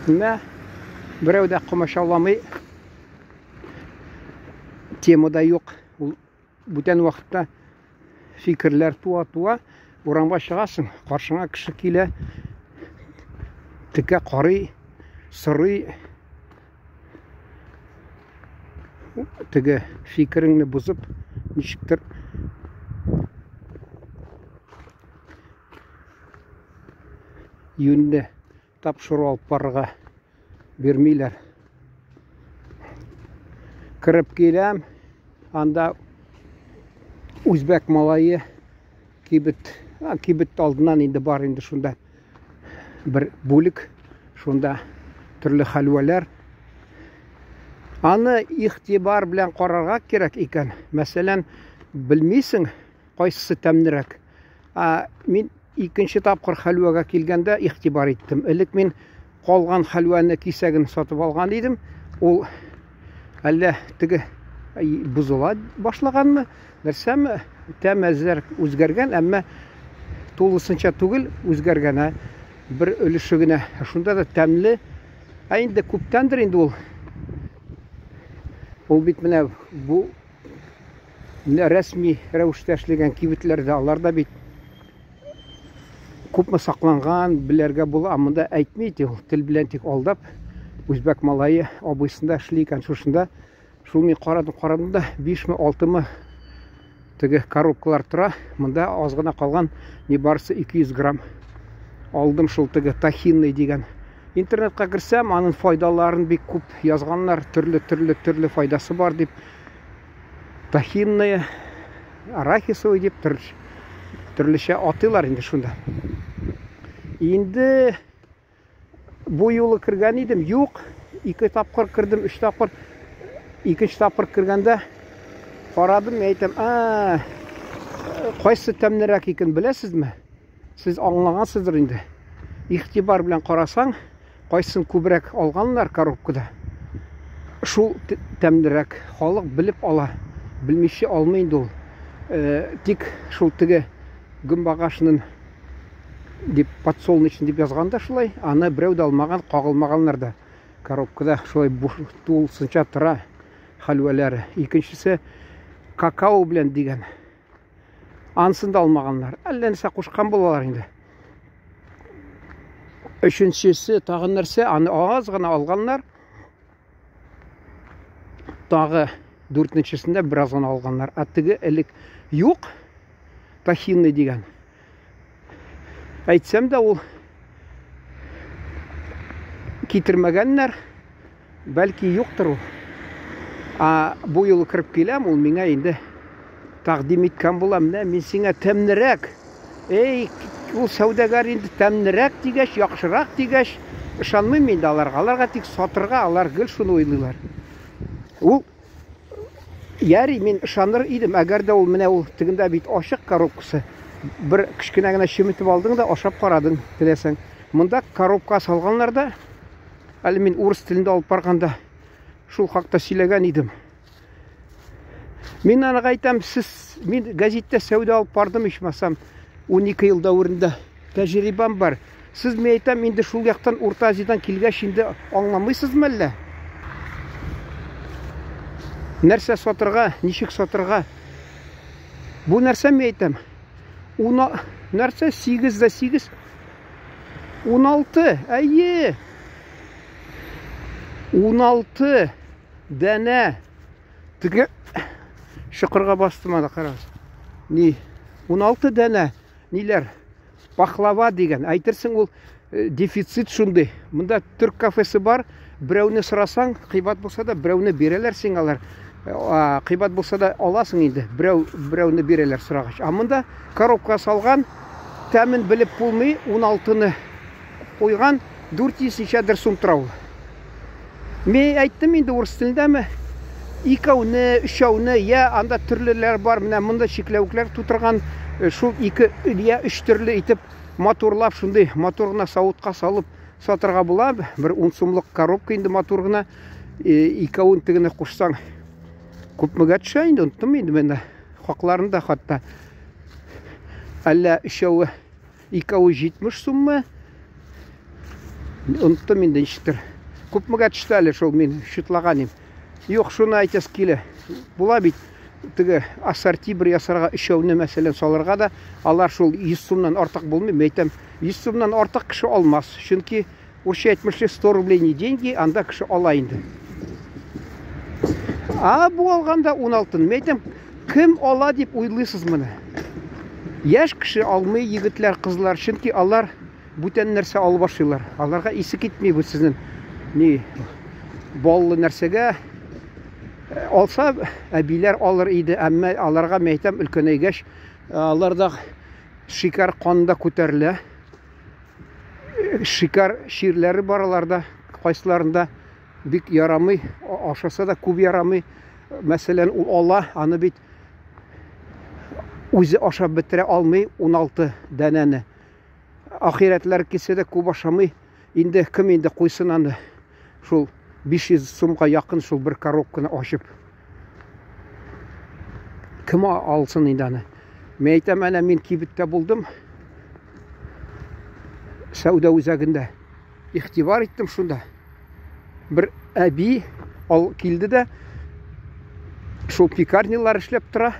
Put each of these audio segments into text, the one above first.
Менә берәү дә комачауламый. Тема да юк. Ул бүтән вакытта фикерләр туа-туа, урамга чыгасың, каршыңа кеше килә, текә карый, сорый. Теге фикереңне бозып, ничектер юньле тапшыру алып барырга бирмиләр. Кереп киләм, анда үзбәк малае кибет, кибет алдыннан инде бар инде шунда бер бүлек, шунда төрле хәлвәләр. Аны игътибар белән карарга кирәк икән. Мәсәлән, белмисең, кайсысы тәмлерәк. Ә, мин икенче тапкыр хәлвәгә килгәндә игътибар иттем. Элек мин калган хәлвәне кисәген сатып алган идем. Ул әллә теге бозыла башлаганмы, нәрсәме, тәм әзер үзгәргән, әмма тулысынча түгел үзгәргән, ә бер өлеше генә. Шунда да тәмле. Ә инде күптәндер инде ул. Ул бит менә бу Менә рәсми рәвештә эшләгән кибетләрдә алар да бит күпме сакланган белергә була, монда әйтми ди ул, тел белән тик алдап. Үзбәк малае абыйсында эшли икән шушында. Шул мин карадым, карадым да 5-ме 6-мы теге коробкалар тора. Монда аз гына калган, ни барысы 200 грамм. Алдым шул теге тахинный дигән. Интернетка керсәм, аның файдаларын бик күп язганнар, төрле-төрле төрле файдасы бар дип. Тахинные, арахисовый дип төр, төрлечә атыйлар инде шунда. Инде бу юлы кергән идем, юк, ике тапкыр кердем, өч тапкыр. Икенче тапкыр кергәндә карадым, мин әйтәм, а, кайсы тәмлерәк икән беләсезме? Сез аңлагансыздыр инде. Игътибар белән карасаң, кайсын күбрәк алганнар коробкада, шул тәмлерәк. Халык белеп ала, белмичә алмый инде ул. Э, тик шул теге гөмбагашның дип подсолнечный дип язган да шулай, аны берәү дә алмаган, кагылмаганнар да. Коробкада шулай буш тулысынча тора хәлвәләре. Икенчесе какао белән дигән. Ансын да алмаганнар. Әллә нәрсә кушкан булалар инде. Өченчесе тагын нәрсә, аны аз гына алганнар. Тагы дүртенчесендә бераз гына алганнар. Ә теге элек юк, тахинный дигән. Әйтсәм дә ул китермәгәннәр. Бәлки юктыр ул. А бу юлы кереп киләм, ул миңа инде тәкъдим иткән була. Менә мин сиңа тәмнерәк. Эй, ул сәүдәгәр инде тәмнерәк дигәч, яхшырак дигәч, ышанмыйм инде аларга. Аларга тик сатырга, алар гел шуны уйлыйлар. Ул Яри, мин ышаныр идем, әгәр дә ул менә ул тегендә бит ачык коробкасы. Бер кечкенә генә чеметеп алдың да ашап карадың, теләсәң. Монда коробка салганнар да, Әле мин урыс телендә алып барганда шул хакта сөйләгән идем. Мин аны әйтәм, сез мин гәзиттә сәүдә алып бардым ичмасам 12 ел дәверендә тәҗрибәм бар. Сез мин әйтәм, инде шул яктан Урта Азиядән килгәч инде аңламыйсызмы әллә? Нәрсә сатырга, ничек сатырга? Бу нәрсә мин әйтәм? Уна нәрсә 8 дә 8 16, әйе. 16 дәнә. Теге чокырга бастым аны, карагыз. Ни? 16 дәнә. Ниләр? Пахлава дигән. Әйтерсең ул э, дефицит шундый. Монда төрк кафесы бар. Берәүне сорасаң, кыйбат булса да, берәүне бирәләр сиңа алар. Э, кыйбат булса да аласың инде. Берәү берәүне бирәләр сорагач. Ә монда коробка салган, тәмен белеп булмый, 16-ны куйган, 400 ничәдер сум тора ул. Мин әйттем инде урыс телендәме? Икәүне, өчәүне, я анда төрлеләр бар, менә монда чикләвекләр тутырган, э, шул ике я өч төрле итеп матурлап, шундый матур гына савытка салып сатырга була. Бер 10 сумлык коробка инде матур гына, э, икәвен тегене кушсаң, күпмегә төшә инде, оныттым инде менә хакларын да хәтта. Әллә өчәве, икәве 70 суммы? Оныттым инде ничектер. Күпмегә төште әле шул мин счетлаган идем. Юк, шуны әйтәс килә. Була бит теге ассорти бер ясарга өчәүне мәсәлән салырга да, алар шул 100 сумнан артык булмый. Мин әйтәм, 100 сумнан артык кеше алмас. Чөнки урысча әйтмешли 100 рублей не деньги, анда кеше ала инде. А бу алганда 16. Мин әйтәм, кем ала дип уйлыйсыз моны? Яшь кеше алмый, егетләр, кызлар, чөнки алар бүтән нәрсә алып ашыйлар. Аларга исе китми бу сезнең ни баллы нәрсәгә. Э, алса, әбиләр алыр иде, әмма аларга мен әйтәм, өлкәнәйгәч, э, аларда шикәр канда күтәрелә. Э, шикәр чирләре бар аларда, кайсыларында бик ярамый, ашаса да күп ярамый. Мәсәлән, ул ала, аны бит үзе ашап бетерә алмый 16 дәнәне. Ахирәтләр килсә дә күп ашамый. Инде кем инде куйсын аны шул 500 сумга якын шул бер коробканы ачып. Кем алсын инде аны? Мен әйтәм, әнә мин кибеттә булдым. Сәүдә үзәгендә. Игътибар иттем шунда. Бер әби ал килде дә шул пекарнялар эшләп тора.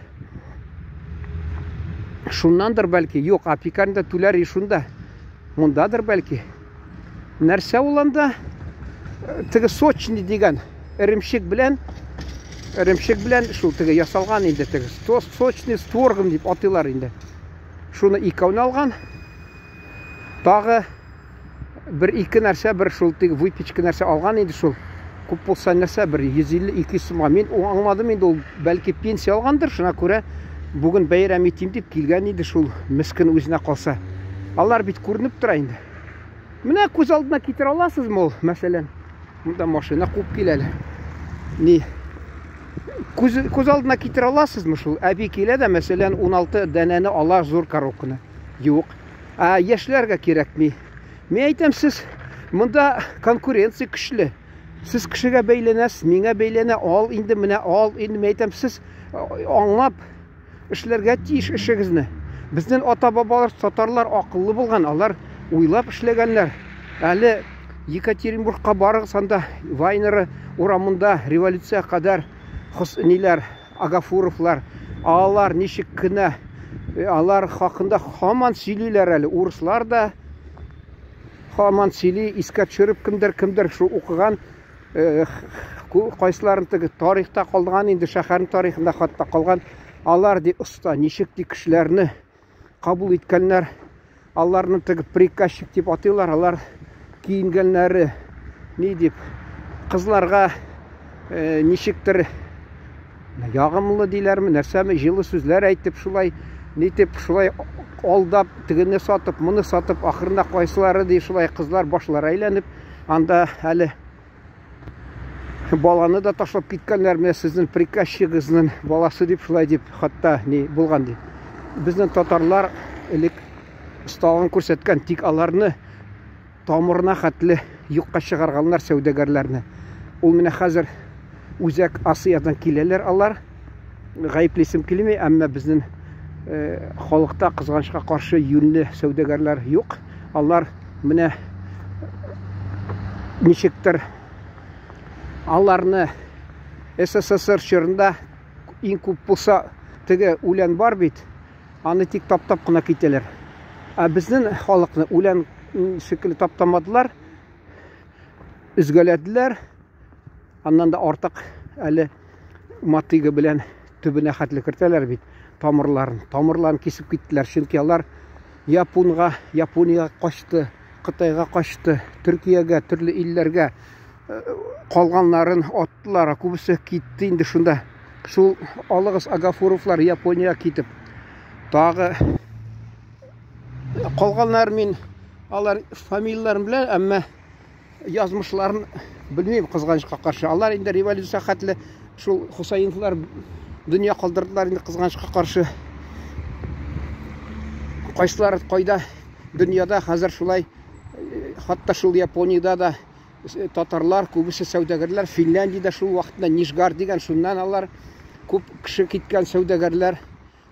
Шуннандыр бәлки. Юк, а пекарняда түләр и шунда. Мондадыр бәлки. Нәрсә ул анда? Теге сочный дигән эремчек белән эремчек белән шул теге ясалган инде теге сочный с творогом дип атыйлар инде. Шуны икәүне алган. Тагы бер ике нәрсә, бер шул теге выпечка нәрсә алган инде шул. Күп булса нәрсә, бер 150-200 сумга. Мин аңладым инде, ул бәлки пенсия алгандыр, шуңа күрә бүген бәйрәм итим дип килгән иде шул мескен үзенә калса. Алар бит күренеп тора инде. Менә күз алдына китерә аласызмы ул, мәсәлән, монда машина куып килә әле. Ни? Күз, күз алдына китерә аласызмы шул? Әби килә дә, мәсәлән, 16 дәнәне ала зур коробканы. Юк. Ә яшьләргә кирәкми. Мин әйтәм, сез монда конкуренция көчле. Сез кешегә бәйләнәсез, миңа бәйләнә, ал инде, менә ал инде. Мин әйтәм, сез аңлап эшләргә тиеш эшегезне. Безнең ата-бабалар татарлар акыллы булган, алар уйлап эшләгәннәр. Әле Екатеринбургка барыгыз, анда Вайнера урамында революция кадәр ниләр Агафуровлар, алар ничек кенә, э, алар хакында һаман сөйлиләр әле. Урыслар да һаман сөйли, искә төшереп кемдер, кемдер шу укыган, э, кайсыларын теге тарихта калган инде, шәһәрнең тарихында хатта калган. Алар ди оста, ничек ди кешеләрне кабул иткәннәр. Аларны теге приказчик дип атыйлар, алар киенгәннәре ни дип кызларга э, ничектер ягымлы диләрме, нәрсәме, җылы сүзләр әйтеп шулай нитеп шулай алдап, тегене сатып, моны сатып, ахырында кайсылары ди шулай кызлар башлары әйләнеп, анда әле Баланы да ташлап киткәннәр, менә сезнең приказчигызның баласы дип шулай дип хатта ни булган ди. Безнең татарлар элек осталыгын күрсәткән, тик аларны тамырына хәтле юкка чыгарганнар сәүдәгәрләрне. Ул менә хәзер Үзәк Асиядан киләләр алар. Гаеплисем килми, әмма безнең э, халыкта кызганычка каршы юньле сәүдәгәрләр юк. Алар менә ничектер аларны СССР чорында иң күп булса теге үлән бар бит, аны тик таптап кына китәләр. Ә безнең халыкны үлән шикелле таптамадылар, өзгәләделәр. Аннан да артык әле мотыга белән төбенә хәтле кертәләр бит тамырларын. Тамырларын кисеп киттеләр, чөнки алар Японга, Япониягә качты, Кытайга качты, Төркиягә, төрле илләргә э, калганнарын аттылар, күбесе китте инде шунда. Шул алыгыз Агафуровлар Япониягә китеп. Тагы калганнар мин алар фамилияләрен беләм, әмма язмышларын белмим, кызганычка каршы. Алар инде революция хәтле шул Хусаиновлар дөнья калдырдылар инде кызганычка каршы. Кайсылары кайда дөньяда хәзер шулай, э, хатта шул Япониядә дә э, татарлар, күбесе сәүдәгәрләр, Финляндиядә шул вакытта Нижгар дигән, шуннан алар күп кеше киткән сәүдәгәрләр.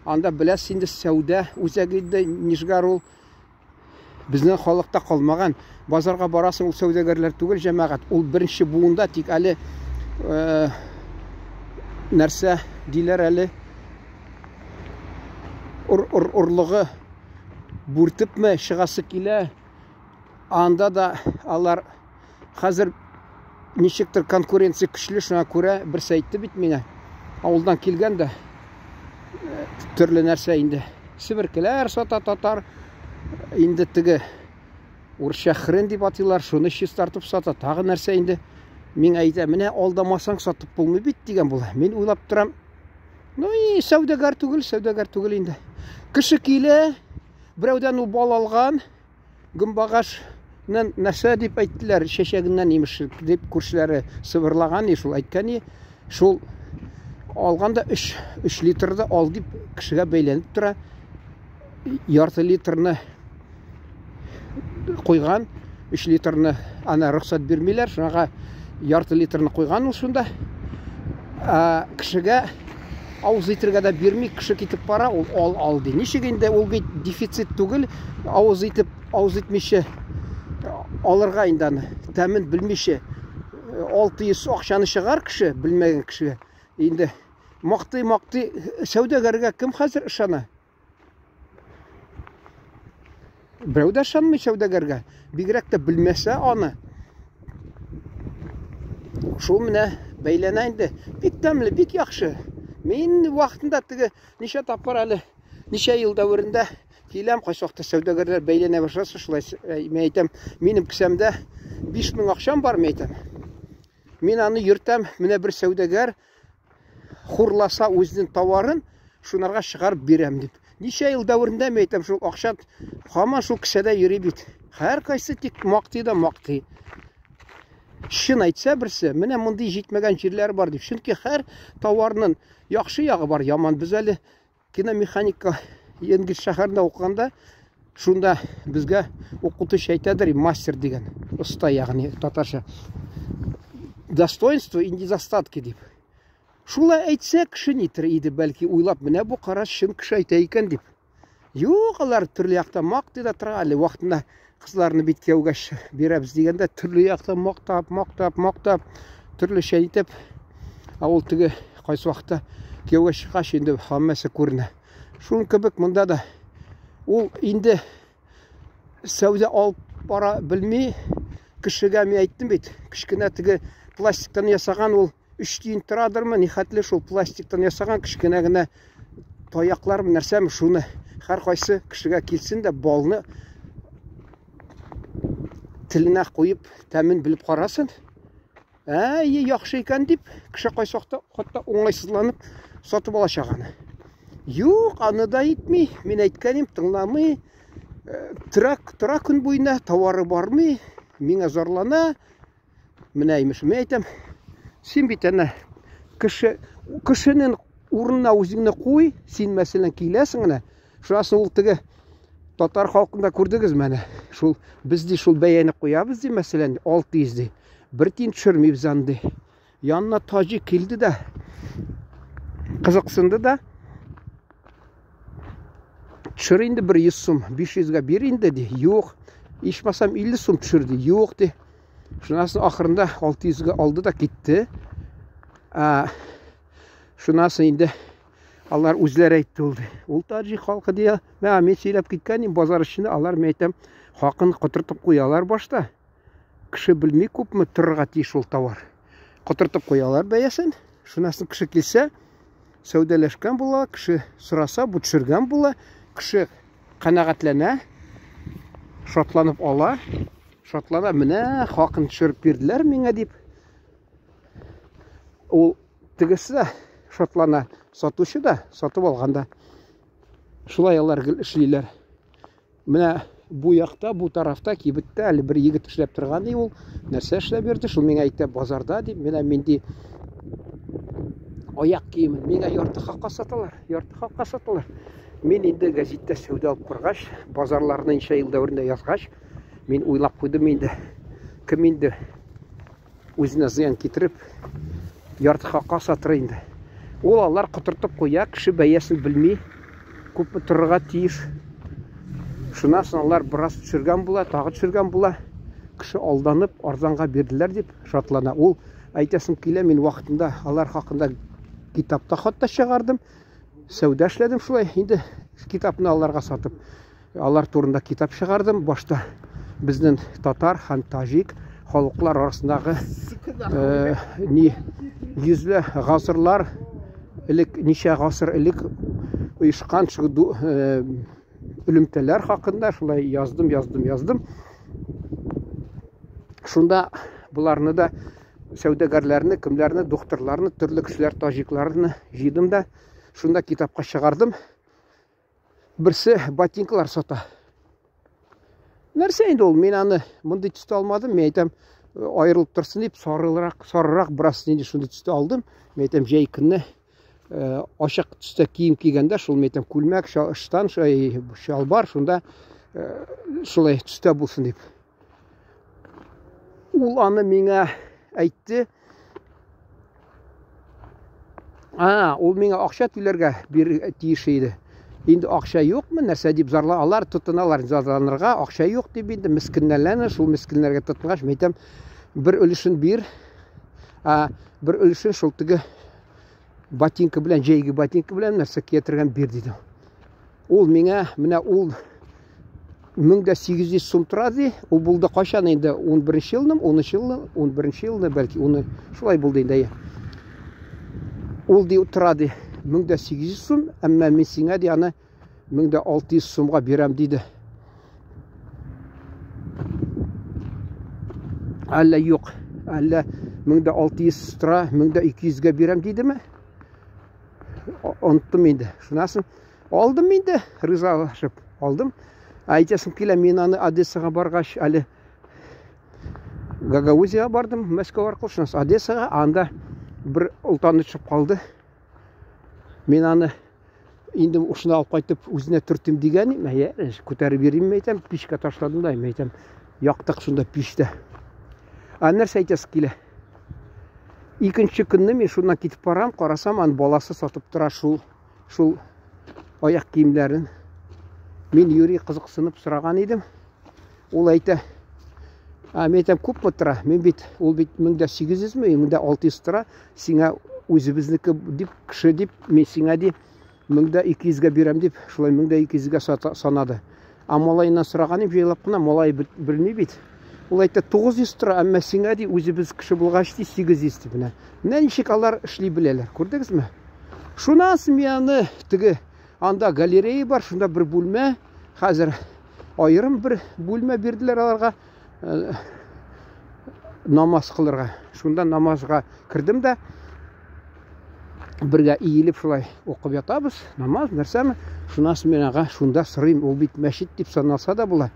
Анда беләсез инде сәүдә үзәге инде Нижгар ул. Безнең халыкта калмаган. Базарга барасың, ул сәүдәгәрләр түгел, җәмәгать. Ул беренче буында тик әле э, нәрсә диләр әле ур, ур, урлыгы бүртепме чыгасы килә. Анда да алар хәзер ничектер конкуренция көчле, шуңа күрә берсе әйтте бит миңа. Авылдан килгән дә э, төрле нәрсә инде. Себеркеләр сата татар, инде теге урысча хрен дип атыйлар, шуны чистартып сата. Тагы нәрсә инде? Миңа әйтә, менә алдамасаң сатып булмый бит дигән була. Мин уйлап торам. Ну и сәүдәгәр түгел, сәүдәгәр түгел инде. Кеше килә, берәүдән ул бал алган, Гөмбагашнан нәрсә дип әйттеләр, чәчәгеннән имеш дип күршеләре сыбырлаган, и шул әйткән, и шул алганда 3 3 литрда ал дип кешегә бәйләнеп тора. Ярты литрны куйган, 3 литрны ана рөхсәт бирмиләр, шуңа ярты литрны куйган ул шунда. Ә, кешегә авыз итергә дә бирми, кеше китеп бара, ул ал ал ди. Ничек инде ул бит дефицит түгел, авыз итеп, авыз итмичә алырга инде аны, тәмен белмичә 600 акчаны чыгар кеше, белмәгән кешегә. Инде мактый мактый сәүдәгәргә кем хәзер ышана? Берәү дә ышанмый сәүдәгәргә. Бигрәк тә белмәсә аны. Шул менә бәйләнә инде. Бик тәмле, бик яхшы. Мин вакытында теге ничә тапкыр әле, ничә ел дәверендә киләм, кайсы вакытта сәүдәгәрләр бәйләнә башласа, шулай э, мин әйтәм, минем кесәмдә 5000 акчам бар, мин әйтәм. Мин аны йөртәм, менә бер сәүдәгәр хурласа үзенең товарын, шунарга чыгарып бирәм дип. Ничә ел дәверендә мин әйтәм, шул акча һаман шул кесәдә йөри бит. Һәркайсы тик мактый да мактый. Чын әйтсә берсе, менә мондый җитмәгән җирләр бар дип. Чөнки һәр товарның яхшы ягы бар, яман. Без әле киномеханика Энгельс шәһәрендә укыганда, шунда безгә укытучы әйтәдер, мастер дигән, оста ягъни татарча. Достоинство и недостатки дип. Шулай әйтсә, кеше нитер иде, бәлки уйлап, менә бу кара чын кеше әйтә икән дип. Юк, алар төрле яктан мактый да тора әле. Вакытында кызларны бит кияүгә бирәбез дигәндә төрле яктан мактап, мактап, мактап, төрлечә итеп. Ә ул теге кайсы вакытта кияүгә чыккач инде һәммәсе күренә. Шуның кебек монда да ул инде сәүдә алып бара белми. Кешегә мин әйттем бит, кечкенә теге пластиктан ясаган ул 3 тиен торадырмы, нихәтле шул пластиктан ясаган кечкенә генә таяклармы, нәрсәме, шуны һәркайсы кешегә килсен дә балны теленә куеп, тәмен белеп карасын. Әй, яхшы икән дип, кеше кайсы вакытта хәтта уңайсызланып сатып алачак аны. Юк, аны да итми. Мин әйткәнем тыңламый. Э, тора, тора көн буена, товары бармый, миңа зарлана. Менә имеш, мин әйтәм, син бит әнә кеше кешенең урынына үзеңне куй, син мәсәлән киләсең әнә, шуннан ул теге татар халкында күрдегезме әнә, шул без ди шул бәяне куябыз ди, мәсәлән, 600 ди. Бер тиен төшермибез аны ди. Янына таҗик килде дә, кызыксынды да, төшер инде бер 100 сум, 500гә бир инде ди. Юк, ичмасам 50 сум төшер ди. Юк ди. Шуннан соң ахырында 600гә алды да китте. Ә, шуннан соң инде алар үзләре әйтте ул. Ул таҗик халкы ди. Мә, мин сөйләп киткән идем базар эчендә, алар мин әйтәм, хакын котыртып куялар башта. Кеше белми күпме торырга тиеш ул товар. Котыртып куялар бәясен. Шуннан соң кеше килсә, сәүдәләшкән була, кеше сораса, бу төшергән була, кеше канәгатьләнә, шатланып ала. Шатлана, менә хакын төшереп бирделәр миңа дип. Ул тегесе дә шатлана, сатучы да, сатып алган да. Шулай алар гел эшлиләр. Менә бу якта, бу тарафта кибеттә әле бер егет эшләп торган ди ул. Нәрсә эшләп йөрде? Шул миңа әйтә, базарда дип, менә мин ди аяк киемен миңа ярты хакка саталар, ярты хакка саталар. Мин инде гәзиттә сәүдә алып баргач, базарларны ничә ел дәверендә язгач, мин уйлап куйдым инде, кем инде үзенә зыян китереп, ярты хакка сатыр инде. Ул алар котыртып куя, кеше бәясен белми, күпме торырга тиеш. Шуннан соң алар бераз төшергән була, тагы төшергән була. Кеше алданып, арзанга бирделәр дип шатлана. Ул әйтәсем килә, мин вакытында алар хакында китапта хатта чыгардым. Сәүдә эшләдем шулай. Инде китапны аларга сатып, алар турында китап чыгардым. Башта безнең татар һәм таҗик халыклар арасындагы э, ни йөзле гасырлар элек ничә гасыр элек оешкан шул э, элемтәләр хакында шулай яздым, яздым, яздым. Шунда боларны да сәүдәгәрләрне, кемнәрне, докторларны, төрле кешеләр, таҗикларны җыйдым да, шунда китапка чыгардым. Берсе ботинкалар сата. Нәрсә инде ул? Мин аны мондый төстә алмадым. Мин әйтәм, аерылып торсын дип, сарылрак, сарырак бераз нинди шундый төстә алдым. Мин әйтәм, җәй көнне Э, ачык төстә кием кигәндә шул мен әйтәм күлмәк ыштан чалбар шунда э, шулай төстә булсын дип ул аны миңа әйтте а ул миңа акча түләргә бир тиеш иде инде акча юкмы нәрсә дип зарла алар тотыналар зарланырга акча юк дип инде мескеннәрләрне шул мескеннәргә тотынгач мен әйтәм бер өлешен бир а бер өлешен шул теге ботинка белән, җәйге ботинка белән нәрсә кия торган бир дидем. Ул миңа менә ул 1800 сум тора ди. Ул булды кайчан инде 11 елны, 10 елны, 11 елны бәлки уны шулай булды инде. Ул ди тора ди 1800 сум, әмма мин сиңа ди аны 1600 сумга бирәм диде. Әллә юк, әллә 1600 тора, 1200-гә бирәм дидеме? Оныттым инде. Шуннан соң алдым инде, ризалашып алдым. Әйтәсем килә, мин аны Одессага баргач, әле Гагаузияга бардым, Мәскәү аркылы, шуннан соң Одессага, анда бер олтаны төшеп калды. Мин аны инде ушуны алып кайтып үзенә төртим дигән әйе күтәреп йөрим әйтәм пичкә ташладым да әйтәм яктык шунда пичтә ә нәрсә әйтәсе килә икенче көнне мин шуннан китеп барам карасам аның баласы сатып тора шул шул аяк киемнәрен мин юри кызыксынып сораган идем Ул әйтә, ә мин әйтәм, күпме тора? Мин бит, ул бит 1800 ме, 1600 тора, сиңа үзебезнеке дип, кеше дип, мин сиңа ди, 1200-гә бирәм дип, шулай 1200-гә санады. Ә малаеннан сораган идем, җайлап кына, малай белми бит. Ул әйтә, 900 тора, әмма сиңа ди, үзебез кеше булгач ди, 800 дип менә. Менә ничек алар эшли беләләр, күрдегезме? Шуннан соң мин аны теге анда галерея бар, шунда бер бүлмә, хәзер Аерым бер бүлмә бирделәр аларга э, намаз кылырга. Шунда намазга кердем дә бергә иелеп шулай укып ятабыз. Намаз нәрсәме? Шуннан соң мин ага шунда сорыйм, ул бит мәчет дип саналса да була.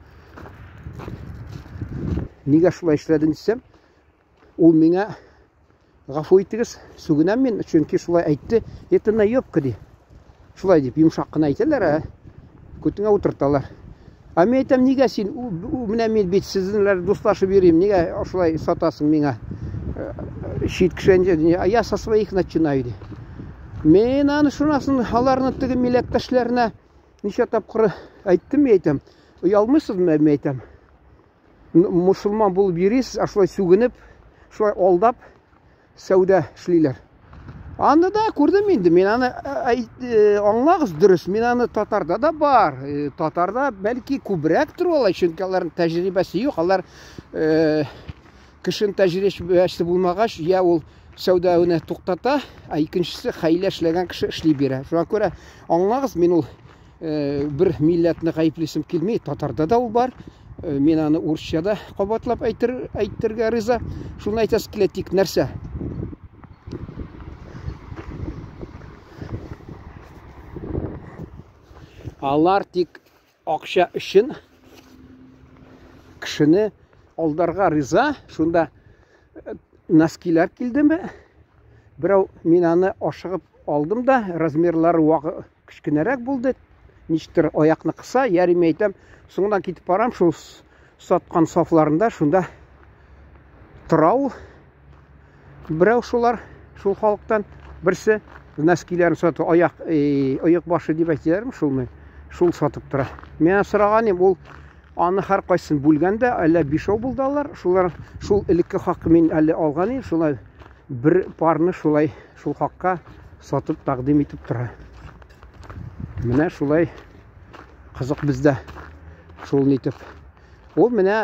Нигә шулай эшләдең дисәм, Ул миңа гафу итегез, сүгенәм мин, чөнки шулай әйтте, это наебка ди. Шулай дип йомшак кына әйтәләр, ә көтеңә утырталар. Ә мин әйтәм, нигә син, менә мин бит сезнеңләр дуслашып йөрим, нигә шулай сатасың миңа? Э, чит кеше, а я со своих начинаю ди. Мин аны шунасын аларны теге милләттәшләренә ничә тапкыр әйттем, мин әйтәм. Оялмыйсызмы, мин әйтәм. Мусульман булып йөрисез, ә шулай сүгенеп, шулай алдап сәүдә эшлиләр. Аны да күрдем инде. Мин аны э, аңлагыз дөрес. Мин аны татарда да бар. Э, татарда бәлки күбрәктер алай, чөнки аларның тәҗрибәсе юк. Алар э, кешенең тәҗрибәсе булмагач, я ул сәүдәне туктата, ә икенчесе хәйлә эшләгән кеше эшли бирә. Шуңа күрә аңлагыз, мин ул Э, бер милләтне гаеплисем килми, татарда да ул бар. Э, мин аны урысча да кабатлап әйтер, әйтергә риза. Шуны әйтәсе килә, тик нәрсә? Алар тик акча өчен кешене алдарга риза. Шунда э, носкилар килдеме? Берәү мин аны ашыгып алдым да, размерлары вагы Кечкенәрәк булды. Ничектер аякны кыса, яри мин әйтәм, соңыннан китеп барам, шул саткан сафларында шунда тора ул. Берәү шулар, шул халыктан берсе носкиләрен сатып, аяк, оек башы дип әйтәләрме шулмы? Шул сатып тора. Миңа сораган идем, ул аны һәркайсын бүлгән дә, әллә бишәү булды алар. Шулар шул элекке хакы мин әле алган идем, шулай бер парны шулай шул хакка сатып тәкъдим итеп тора. Менә шулай кызык бездә шул нитеп. Ул менә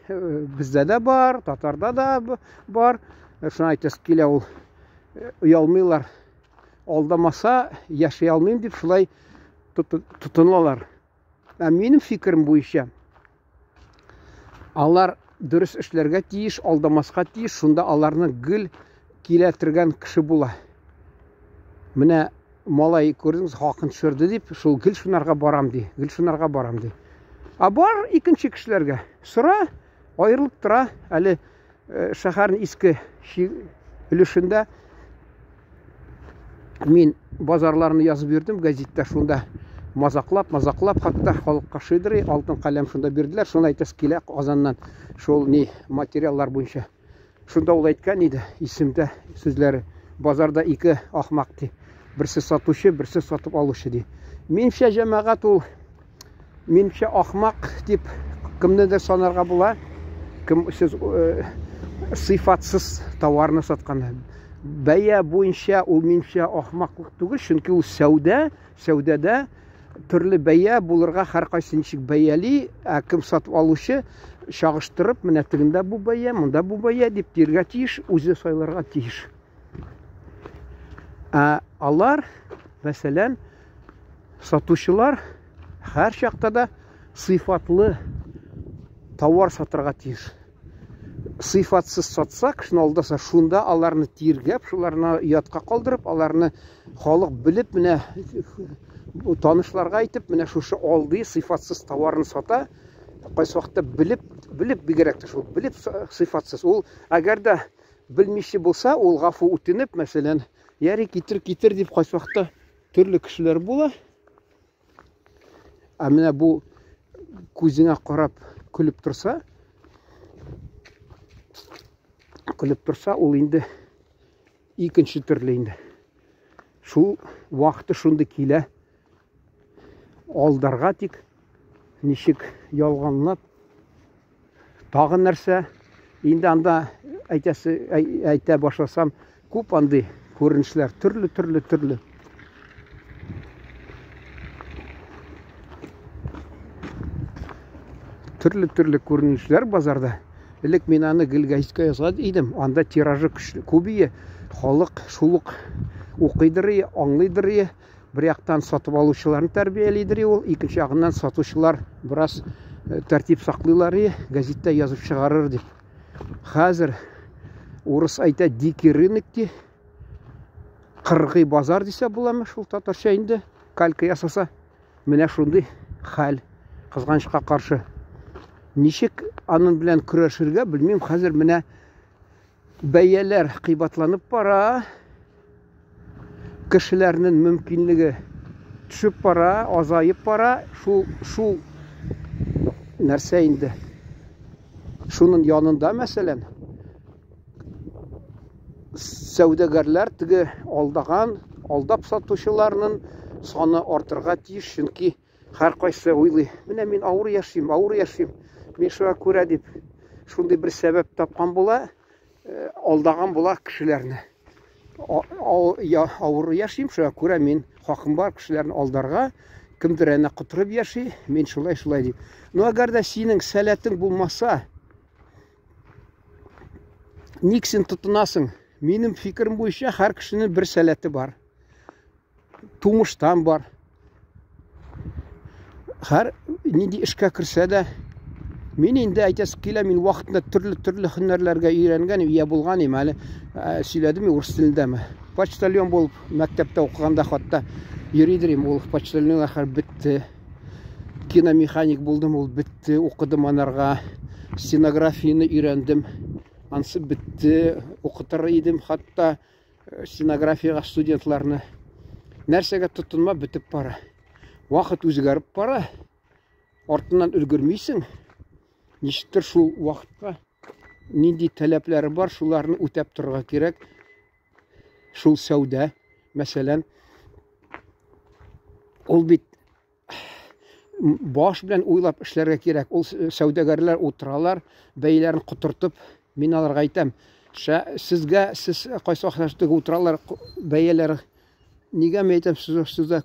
э, бездә дә бар, татарда да бар. Шуны әйтәсе килә ул э, оялмыйлар. Алдамаса яши алмыйм дип шулай тотыналар. Ә минем фикерем буенча, алар дөрес эшләргә тиеш, алдамаска тиеш, шунда аларны гел килә торган кеше була. Менә малай күрдеңез, хакын төшерде дип, шул гел шунарга барам ди, гел шунарга барам ди. Ә бар икенче кешеләргә сора, аерылып тора, әле э, шәһәрнең иске өлешендә мин базарларны язып йөрдем газетта шунда мазаклап мазаклап хатта халыкка шыйдырый алтын каләм шунда бирделәр шуны әйтәсе килә Казаннан шул ни материаллар буенча шунда ул әйткән иде исемдә сүзләре базарда ике ахмак ди берсе сатучы берсе сатып алучы ди минемчә җәмәгать ул Минемчә, ахмак дип кемнедер санарга була. Кем сез э, сыйфатсыз товарны саткан. Бәя буенча ул минемчә ахмаклык түгел, чөнки ул сәүдә, сәүдәдә төрле бәя булырга һәркайсы ничек бәяли, ә кем сатып алучы чагыштырып, менә тегендә бу бәя, монда бу бәя дип диргә тиеш, үзе сайларга тиеш. Ә алар, мәсәлән, сатучылар һәр чакта да сыйфатлы товар сатырга тиеш. Сыйфатсыз сатса, кешене алдаса, шунда аларны тиргәп, шуларны оятка калдырып, аларны халык белеп, менә танышларга әйтеп, менә шушы алдый, сыйфатсыз товарны сата. Кайсы вакытта белеп, белеп бигрәк тә шул, белеп сыйфатсыз. Ул әгәр дә белмичә булса, ул гафу үтенеп, мәсәлән, яри китер, китер дип кайсы вакытта төрле кешеләр була. Ә менә бу күзеңә карап көлеп торса, көлеп торса, ул инде икенче төрле инде. Шул вакыты шундый килә. Алдарга тик ничек ялганлап Тагын нәрсә? Инде анда әйтәсе, әйтә башласам, күп андый күренешләр, төрле, төрле, төрле. Төрле-төрле күренешләр базарда. Элек мин аны гел гәзиткә язган идем. Анда тиражы көчле, күбие. Халык шул ук укыйдыр, аңлыйдыр. Бер яктан сатып алучыларны тәрбиялидер ул, икенче ягыннан сатучылар бераз э, тәртип саклыйлар и гәзиттә язып чыгарыр дип. Хәзер урыс әйтә дикий рынок ди. Кыргый базар дисә буламы шул татарча инде калька ясаса. Менә шундый хәл кызганычка каршы. Ничек аның белән көрәшергә белмим. Хәзер менә бәяләр кыйбатланып бара. Кешеләрнең мөмкинлеге төшеп бара, азаеп бара. Шул шул нәрсә инде. Шуның янында, мәсәлән, сәүдәгәрләр теге алдаган, алдап сатучыларның саны артырга тиеш, чөнки һәркайсы уйлый, менә мин авыр яшим, авыр яшим, мин шуңа күрә дип шундый бер сәбәп тапкан була, э, алдаган була кешеләрне. Авыр яшим, шуңа күрә мин хакым бар кешеләрне алдарга, кемдер әнә котырып яши, мин шулай шулай дип. Ну, әгәр дә синең сәләтең булмаса, ник син тотынасың? Минем фикерем буенча һәр кешенең бер сәләте бар. Тумыштан бар. Һәр нинди эшкә керсә дә, мин инде әйтәсе килә, мин вакытында төрле-төрле һөнәрләргә өйрәнгән, ия булган идем әле. Ә, сөйләдем урыс телендәме. Почтальон булып мәктәптә укыганда хатта йөридер идем, ул почтальон ахыр бетте. Киномеханик булдым, ул бетте, укыдым анарга. Стенографияне өйрәндем. Ансы бетте, укытыр идем хатта стенографиягә студентларны. Нәрсәгә тотынма бетеп бара. Вакыт үзгәреп бара. Артыннан өлгермисең. Ничектер шул вакытка нинди таләпләре бар, шуларны үтәп торырга кирәк. Шул сәүдә, мәсәлән, ул бит Баш белән уйлап эшләргә кирәк. Ул сәүдәгәрләр утыралар, бәяләрен котыртып, мин аларга әйтәм, сезгә, сез кайсы вакытта теге утыралар, бәяләр нигә мин әйтәм, сез сездә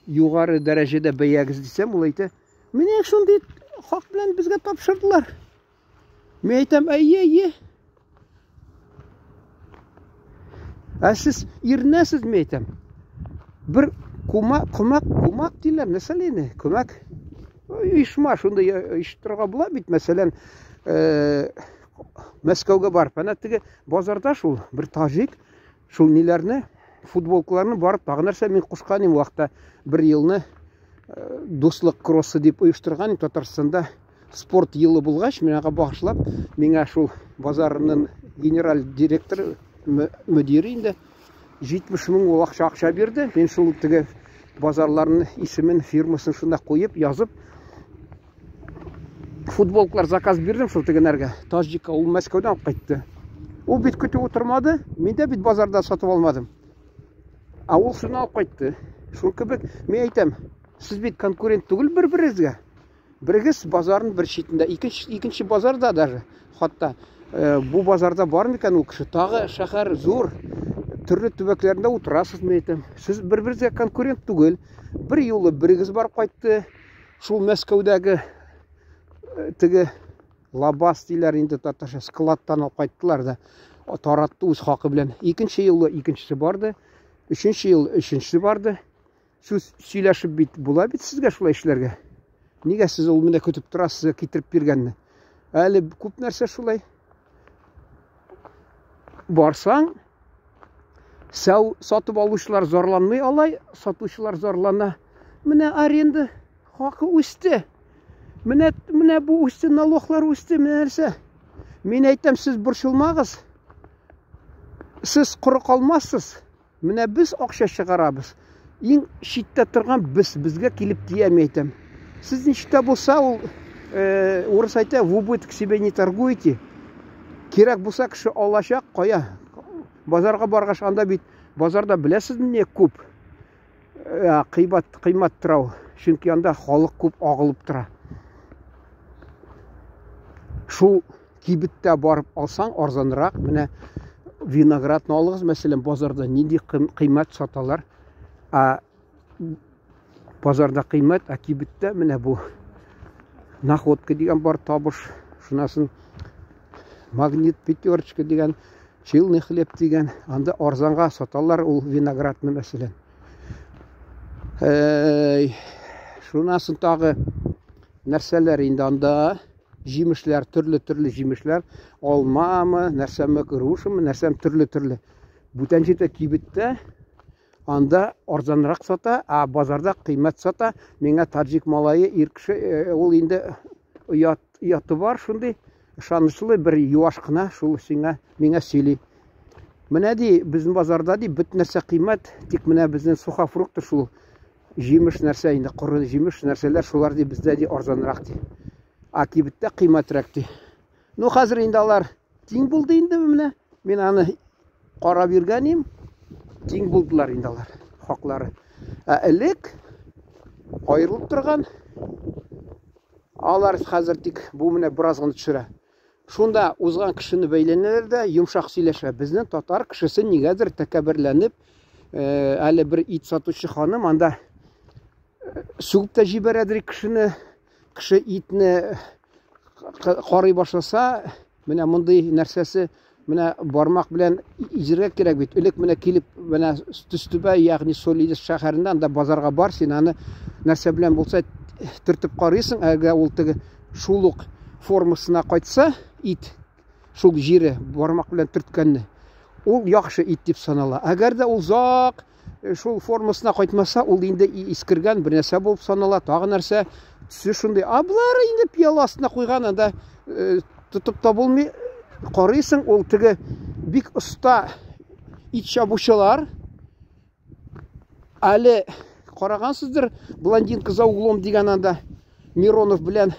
югары дәрәҗәдә бәягез дисәм, ул әйтә, менә шундый хак белән безгә тапшырдылар. Мин әйтәм, әйе, әйе. Ә сез ирнәсез, мин әйтәм. Бер кума, кумак, кумак диләр, нәрсә инде? Күмәк оешма шундый оештырырга була бит, мәсәлән, Мәскәүгә барып, әнә теге базарда шул бер таҗик шул ниләрне, футболкаларны барып тагы нәрсә мин кушкан идем вакытта бер елны дуслык кроссы дип оештырган Татарстанда спорт елы булгач, мин аңа багышлап, миңа шул базарның генераль директоры, мөдире инде 70 мең ул акча акча бирде. Мин шул теге базарларның исемен, фирмасын шунда куеп, язып, футболкалар заказ бирдем шул тегенәргә. Таҗикка ул Мәскәүдән алып кайтты. Ул бит көтеп утырмады, мин дә бит базарда сатып алмадым. Ә ул шуны алып кайтты. Шул кебек, мин әйтәм, сез бит конкурент түгел бер-берегезгә. Берегез базарның бер читендә, икенче, икенче базарда даже, хатта э, бу базарда бар микән ул кеше? Тагы шәһәр зур, төрле төбәкләрендә утырасыз, мин әйтәм. Сез бер-берегезгә конкурент түгел. Бер юлы берегез барып кайтты. Шул Мәскәүдәге э, теге лабаз диләр инде татарча, складтан алып кайттылар да таратты үз хакы белән. Икенче елы икенчесе барды, өченче ел өченчесе барды. Сүз сөйләшеп бит була бит сезгә шулай эшләргә. Нигә сез ул менә көтеп торасыз сезгә китереп биргәнне? Әле күп нәрсә шулай. Барсаң, сәү сатып алучылар зарланмый алай, сатучылар зарлана. Менә аренда хакы үсте. Менә менә бу үсте, налоглар үсте, менә нәрсә. Мин әйтәм, сез борчылмагыз. Сез коры калмассыз. Менә без акча чыгарабыз. Иң читтә торган без, безгә килеп тия, мин әйтәм. Сез ничек тә булса, ул э, урыс әйтә, в убыток себе не торгуете. Кирәк булса кеше алачак, кая? Базарга баргач, анда бит базарда беләсез не күп. Э, кыйбат, кыймат тора ул. Чөнки анда халык күп агылып тора. Шул кибеттә барып алсаң арзанрак. Менә виноградны алыгыз, мәсәлән, базарда нинди кыйммәт саталар. Ә базарда кыйммәт, ә кибеттә менә бу находка дигән бар табыш. Шунасын магнит пятерочка дигән, челный хлеб дигән, анда арзанга саталар ул виноградны, мәсәлән. Әй, шунасын тагы нәрсәләр инде анда? Җимешләр, төрле-төрле җимешләр, алмамы, нәрсәме, грушамы, нәрсәме, төрле-төрле. Бүтән җирдә кибеттә анда арзанрак сата, ә базарда кыйммәт сата. Миңа таджик малае, ир кеше, э, ул инде оят, ояты бар шундый, ышанычлы бер юаш кына шул сиңа миңа сөйли. Менә ди, безнең базарда ди, бөтен нәрсә кыйммәт, тик менә безнең сухофрукты шул җимеш нәрсә инде, коры җимеш нәрсәләр шулар ди, бездә ди арзанрак ди. Ә кибеттә кыйммәтрәк ди. Ну, хәзер инде алар тиң булды инде менә. Мин аны карап йөргән идем. Тиң булдылар инде алар хаклары. Ә элек аерылып торган. Алар хәзер тик бу менә бераз гына төшерә. Шунда узган кешене бәйләнәләр дә йомшак сөйләшә. Безнең татар кешесе нигәдер тәкәбберләнеп, э, әле бер ит сатучы ханым анда э, сүгеп тә җибәрәдер кешене. Кеше итне карый башласа, менә мондый нәрсәсе менә бармак белән изергә кирәк бит. Элек менә килеп, менә Төстүбә, ягъни Солидис шәһәрендә анда базарга бар, син аны нәрсә белән булса төртеп карыйсың, әгәр ул теге шул ук формасына кайтса, ит шул җире бармак белән төрткәнне, ул яхшы ит дип санала. Әгәр дә ул озак э, шул формасына кайтмаса, ул инде искергән бер нәрсә булып санала, тагы нәрсә төсе шундый. А болар инде пыяла астына куйган, анда э, тотып та булмый. Карыйсың, ул теге бик оста ит чабучылар. Әле карагансыздыр, блондинка за углом дигән анда Миронов белән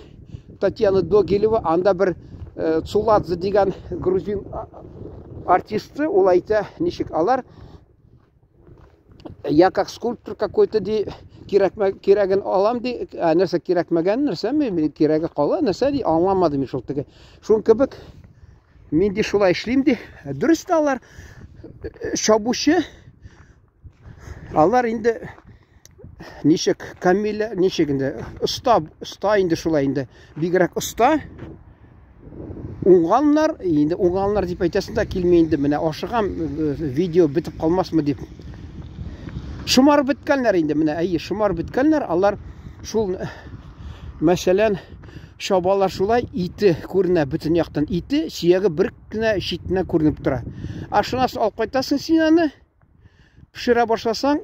Татьяна Догилева, анда бер э, Цуладзе дигән грузин артисты, ул әйтә, ничек алар я как скульптор какой-то ди, Кирәкмә, кирәген алам ди, ә нәрсә кирәкмәгән нәрсәме, кирәге кала, нәрсә ди, аңламадым мин шул теге. Шуның кебек мин ди шулай эшлим ди. Дөрес тә алар чабучы, алар инде ничек Камиля, ничек инде оста, оста инде шулай инде, бигрәк оста. Уңганнар, инде уңганнар дип әйтәсең дә килми инде, менә ашыгам, видео бетеп калмасмы дип. Шомарып беткәннәр инде, менә әйе, шомарып беткәннәр, алар шул, мәсәлән, чабалар шулай, ите күренә бөтен яктан, ите, сөяге бер кенә читенә күренеп тора. Ә шуннан соң алып кайтасың син аны, пешерә башласаң,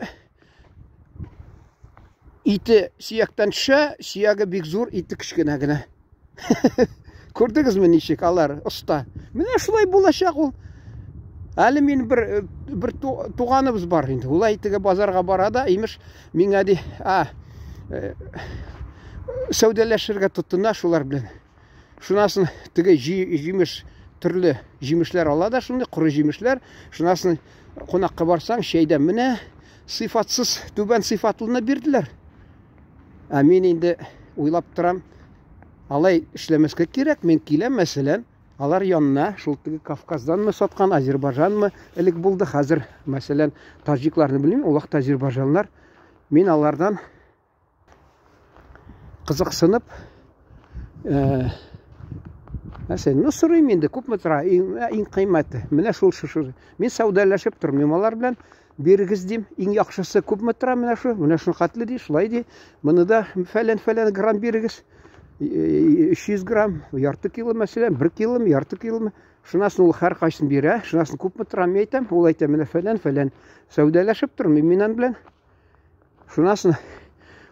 ите сөяктән төшә, сөяге бик зур, ите кечкенә генә. Күрдегезме ничек алар оста? Менә шулай булачак ул. Әле мин бер бер туганыбыз бар инде. Ул әйтеге базарга бара да, имеш, миңа ди, а, сәүдәләшергә тотына шулар белән. Шунасын теге җимеш төрле җимешләр ала да шундый коры җимешләр. Шунасын кунакка барсаң, чәйдә менә сыйфатсыз, түбән сыйфатлыны бирделәр. Ә мин инде уйлап торам, алай эшләмәскә кирәк. Мин киләм, мәсәлән, алар янына, шул теге Кавказданмы саткан, Азербайҗанмы элек булды, хәзер, мәсәлән, таҗикларны белмим, ул вакытта азербайҗаннар. Мин алардан кызыксынып, нәрсә, ну сорыйм инде, күпме тора, иң кыйммәте. Менә шул шушы. Мин сәүдәләшеп тормыйм алар белән. Бирегез дим, иң яхшысы күпме тора менә шу, менә шул хәтле ди, шулай ди. Моны да фәлән-фәлән грамм бирегез. 300 грамм, ярты кило мәсәлән, 1 киломы, ярты киломы. Шуннан соң ул һәркайсын бирә, шуннан соң күпме тора, мин әйтәм, ул әйтә, менә фәлән-фәлән. Сәүдәләшеп тормыйм мин аның белән. Шуннан соң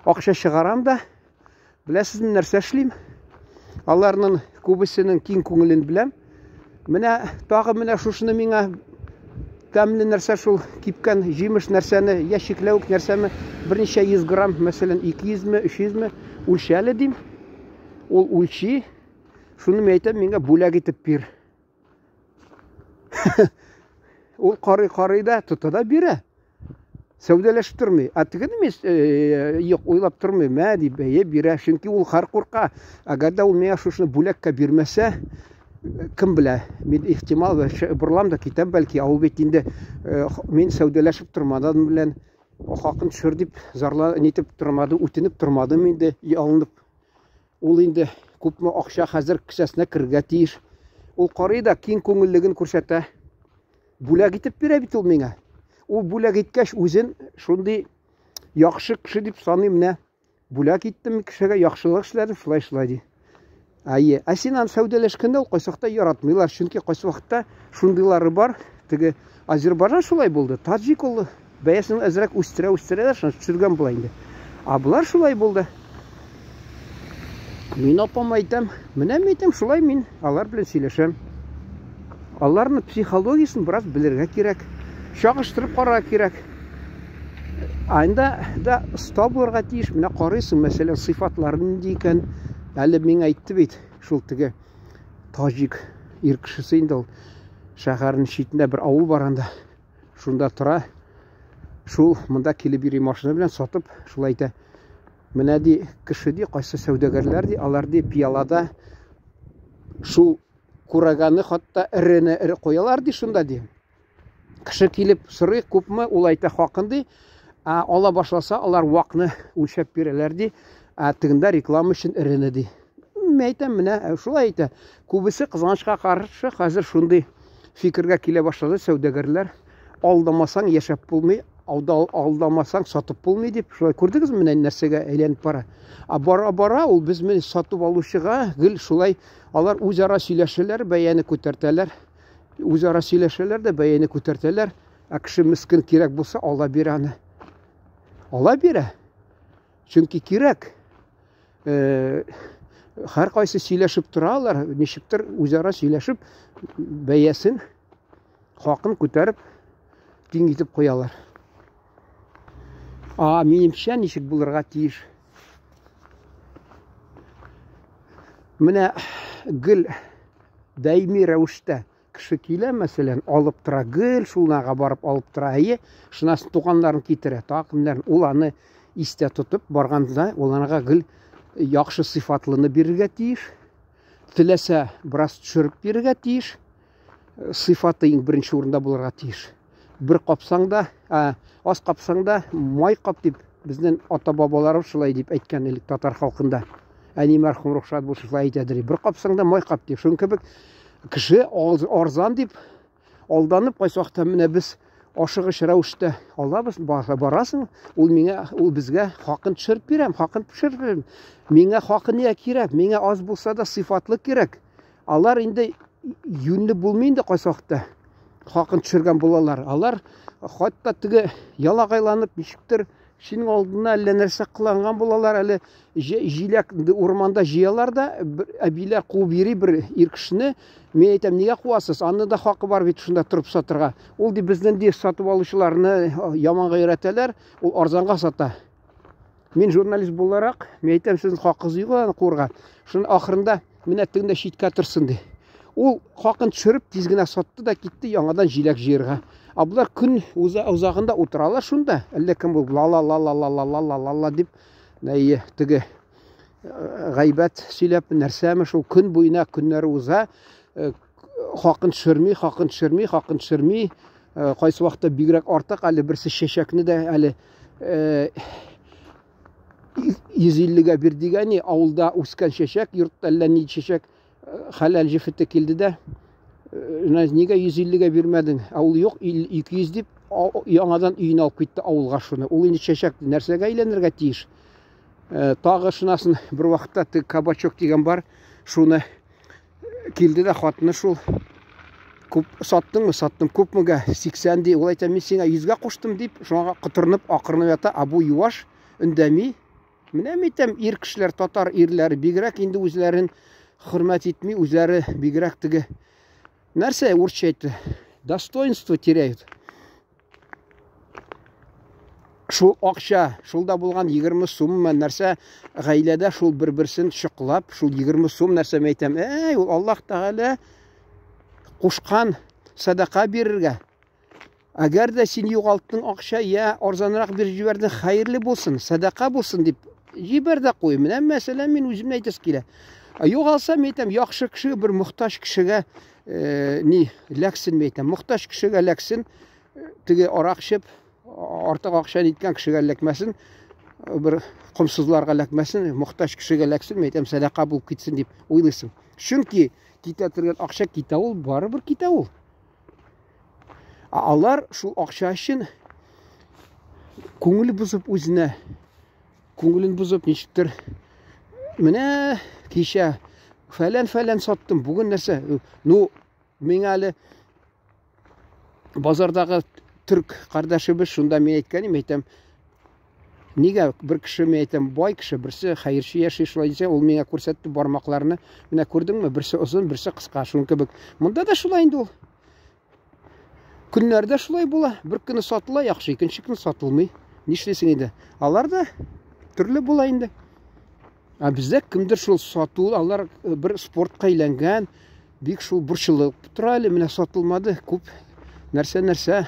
акча чыгарам да, беләсезме, нәрсә эшлим? Аларның күбесенең киң күңелен беләм. Менә тагы менә шушыны миңа тәмле нәрсә шул кипкән җимеш нәрсәне, я чикләвек нәрсәме, берничә йөз грамм, мәсәлән, 200 ме, 300 ме, үлчә әле дим. Ул үлчи. Шуны мин әйтәм, миңа бүләк итеп бир. Ул карый-карый да тота да бирә. Сәүдәләшеп тормый. Ә тегене мин юк, уйлап тормый, мә дип бәя бирә. Чөнки ул хәр курка. Әгәр дә ул миңа шушыны бүләккә бирмәсә, кем белә, мин ихтимал борылам да китәм бәлки. Ә ул бит инде мин сәүдәләшеп тормадым белән хакын төшер дип зарла нитеп тормадым, үтенеп тормадым инде, ялынып. Ул инде күпме акча хәзер кесәсенә керергә тиеш. Ул карый да киң күңеллеген күрсәтә. Бүләк итеп бирә бит ул миңа. Ул бүләк иткәч, үзен шундый яхшы кеше дип саный менә. Бүләк иттем кешегә, яхшылык эшләдем, шулай шулай ди. Әйе, ә син аны сәүдәләшкәндә ул кайсы вакытта яратмыйлар, чөнки кайсы вакытта шундыйлары бар. Теге Азербайҗан шулай булды, таджик ул бәясен әзрәк үстерә үстерә дә шуны төшергән була инде. Ә болар шулай булды. Мин апама әйтәм, менә мин әйтәм, шулай мин алар белән сөйләшәм. Аларның психологиясен бераз белергә кирәк, чагыштырып карарга кирәк. Анда да оста булырга тиеш. Менә карыйсың, мәсәлән, сыйфатлары нинди икән. Әле миңа әйтте бит, шул теге таҗик ир кешесе инде ул. Шәһәрнең читендә бер авыл бар анда. Шунда тора. Шул монда килеп йөри машина белән сатып, шулай әйтә. Менә ди, кеше ди, кайсы сәүдәгәрләр ди, алар ди пиалада шул кураганы хатта эрене эре куялар ди шунда ди. Кеше килеп сорый, күпме, ул әйтә хакын ди. Ә ала башласа, алар вакны үлчәп бирәләр ди. Ә тегендә реклама өчен эрене ди. Мин әйтәм, менә шулай әйтә. Күбесе кызганычка каршы хәзер шундый фикергә килә башлады сәүдәгәрләр. Алдамасаң яшәп булмый, алдамасаң сатып булмый дип. Шулай күрдегезме, менә нәрсәгә әйләнеп бара. Ә бара-бара ул без менә сатып алучыга гел шулай алар үзара сөйләшәләр, бәяне күтәртәләр. Үзара сөйләшәләр дә бәяне күтәртәләр. Ә кеше мескен кирәк булса ала бирә аны. Ала бирә. Чөнки кирәк. Һәр кайсы сөйләшеп торалар, ничектер үзара сөйләшеп бәясен, хакын күтәреп, тиң итеп куялар. А минемчә ничек булырга тиеш? Менә гел даими рәвештә кеше килә, мәсәлән, алып тора, гел шулнага барып алып тора, әйе, шуннан соң туганнарын китерә, тагы кемнәрен, ул аны истә тотып барганда, ул анага гел яхшы сыйфатлыны бирергә тиеш. Теләсә, бераз төшереп бирергә тиеш. Сыйфаты иң беренче урында булырга тиеш. Бер капсаң да, аз капсаң да, май кап дип безнең ата-бабаларыбыз шулай дип әйткән элек татар халкында. Әни мәрхүм рухшат булсын шулай әйтәдер. Бер капсаң да май кап дип. Шуның кебек кеше арзан дип алданып кайсы вакытта менә без ашыгыч рәвештә алабыз, барасың, ул миңа, ул безгә хакын төшереп бирәм, хакын төшереп бирәм. Миңа хакы нигә кирәк? Миңа аз булса да сыйфатлы кирәк. Алар инде юньле булмый инде кайсы вакытта. Хакын төшергән булалар. Алар хатта теге ялагайланып ничектер синең алдына әллә нәрсә кыланган булалар, әле җиләк урманда җыялар да, әбиләр куып йөри бер ир кешене. Мин әйтәм, нигә куасыз? Аны да хакы бар бит шунда торып сатырга. Ул ди безнең ди сатып алучыларны яманга өйрәтәләр, ул арзанга сата. Мин журналист буларак, мин әйтәм, сезнең хакыгыз юк аны куырга. Шуның ахырында менә тегендә читкә торсын ди. Ул хакын төшереп тиз генә сатты да китте яңадан җиләк җыярга. Ә болар көн узагында утыралар шунда. Әллә кем бу ла ла ла ла ла ла ла ла ла ла дип нәйе теге гайбәт сөйләп нәрсәме шул көн буена көннәре уза. Хакын төшерми, хакын төшерми, хакын төшерми. Кайсы вакытта бигрәк артык әле берсе чәчәкне дә әле 150-гә бир дигән, авылда үскән чәчәк, йортта әллә ни чәчәк, хәләл җефете килде дә, нигә 150-гә бирмәдең? Ә ул юк, 200 дип, яңадан өенә алып китте авылга шуны. Ул инде чәчәк нәрсәгә әйләнергә тиеш? Тагы шунасын бер вакытта теге кабачок дигән бар, шуны килде дә хатыны шул күп саттыңмы? Саттым. Күпмегә? 80 ди. Ул әйтә, мин сиңа 100гә куштым дип, шуңа котырынып, акырынып ята. Ә бу юаш, үндәми. Менә мин әйтәм, ир кешеләр, татар ирләре бигрәк инде үзләрен хөрмәт итми, үзләре бигрәк теге нәрсә урысча әйтте, достоинство теряют. Шул акча, шул да булган 20 суммы нәрсә гаиләдә шул бер-берсен чоклап, шул 20 сум нәрсә мин әйтәм, әй, ул Аллаһ Тәгалә кушкан садака бирергә. Әгәр дә син югалттың акча, я арзанрак биреп җибәрдең, хәерле булсын, садака булсын дип җибәр дә куй. Менә мәсәлән, мин үземне әйтәс килә. Югалса, мин әйтәм, яхшы кеше бер мохтаҗ кешегә ни ләксен, мин әйтәм, мохтаҗ кешегә ләксен, теге арак эчеп, артык акча ниткән кешегә эләкмәсен, бер комсызларга эләкмәсен, мохтаҗ кешегә эләксен, мин әйтәм, сәдака булып китсен дип уйлыйсың. Чөнки китә торган акча китә ул, барыбер китә ул. Ә алар шул акча өчен күңел бозып үзенә, күңелен бозып ничектер менә кичә фәлән-фәлән саттым, бүген нәрсә? Ну, миңа әле базардагы төрк кардәшебез шунда мин әйткән идем, әйтәм, нигә бер кеше мин әйтәм, бай кеше, берсе хәерче яши, шулай дисә, ул миңа күрсәтте бармакларны. Менә күрдеңме, берсе озын, берсе кыска, шуның кебек. Монда да шулай инде ул. Көннәрдә шулай була. Бер көне сатыла яхшы, икенче көн сатылмый. Нишлисең инде? Алар да төрле була инде. Ә бездә кемдер шул сату, алар бер спортка әйләнгән, бик шул борчылып тора әле, менә сатылмады, күп нәрсә-нәрсә.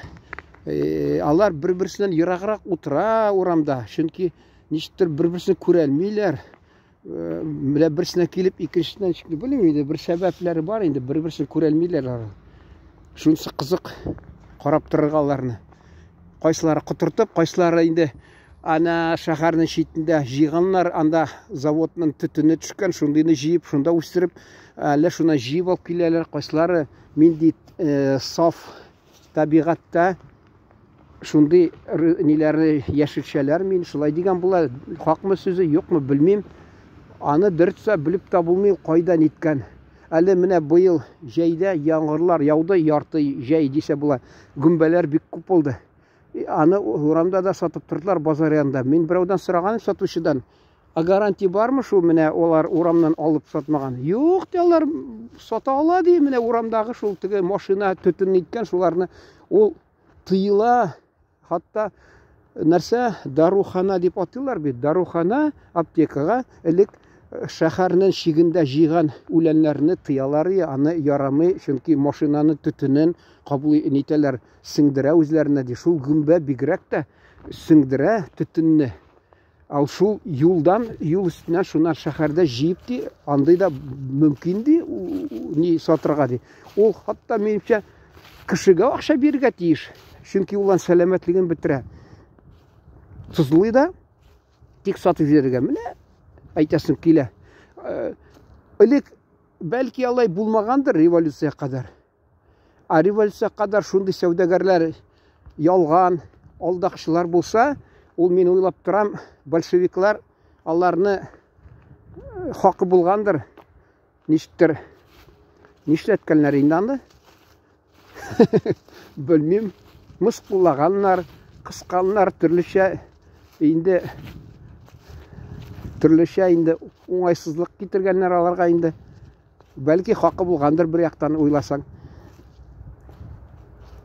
Алар бер-берсеннән ераграк утыра урамда, чөнки ничектер бер-берсен күрәлмиләр. Менә берсенә килеп, икенчесеннән чыкты. Белмим инде, бер сәбәпләре бар инде, бер-берсен күрәлмиләр алар. Шунысы кызык, карап торырга аларны. Кайсылары котыртып, кайсылары инде ана шәһәрнең читендә җыйганнар, анда заводның төтене төшкән, шундыйны җыеп, шунда үстереп, әллә шуннан җыеп алып киләләр, кайсылары нинди саф табигатьтә шундый ниләрне яшелчәләр мин шулай дигән була, хакмы сүзе, юкмы, белмим. Аны дөресә белеп тә булмый, кайда ниткән. Әле менә быел җәйдә яңгырлар яуды, ярты җәй дисә була. Гөмбәләр бик күп булды. Аны урамда да сатып тордылар, базар янында. Мин берәүдән сораган сатучыдан, а гарантия бармы шул менә алар урамнан алып сатмаган? Юк, ди, алар сата ала ди, менә урамдагы шул теге машина төтен иткән шуларны ул тыела. Хатта нәрсә дарухана дип атыйлар бит. Дарухана аптекага элек шәһәрнең чигендә җыйган үләннәрне тыялар, аны ярамый, чөнки машинаны төтенен кабул итәләр, сеңдерә үзләренә ди. Шул гөмбә бигрәк тә сеңдерә төтенне. Ал шул юлдан, юл өстеннән шуннан шәһәрдә җыеп ди, андый да мөмкин ди, ни сатырга ди. Ул хатта минемчә кешегә акча бирергә тиеш. Чөнки ул аның сәламәтлеген бетерә. Тозлый да, тик сатып җибәрергә. Менә әйтәсем килә. Э, элек бәлки алай булмагандыр революция кадәр. Ә революция кадәр шундый сәүдәгәрләр ялган, алдакчылар булса, ул мин уйлап торам, большевиклар аларны э, хакы булгандыр. Ничектер нишләткәннәр инде аны? Белмим. Мыскыллаганнар, кысканнар төрлечә инде төрлечә инде уңайсызлык китергәннәр аларга инде. Бәлки хакы булгандыр бер яктан уйласаң.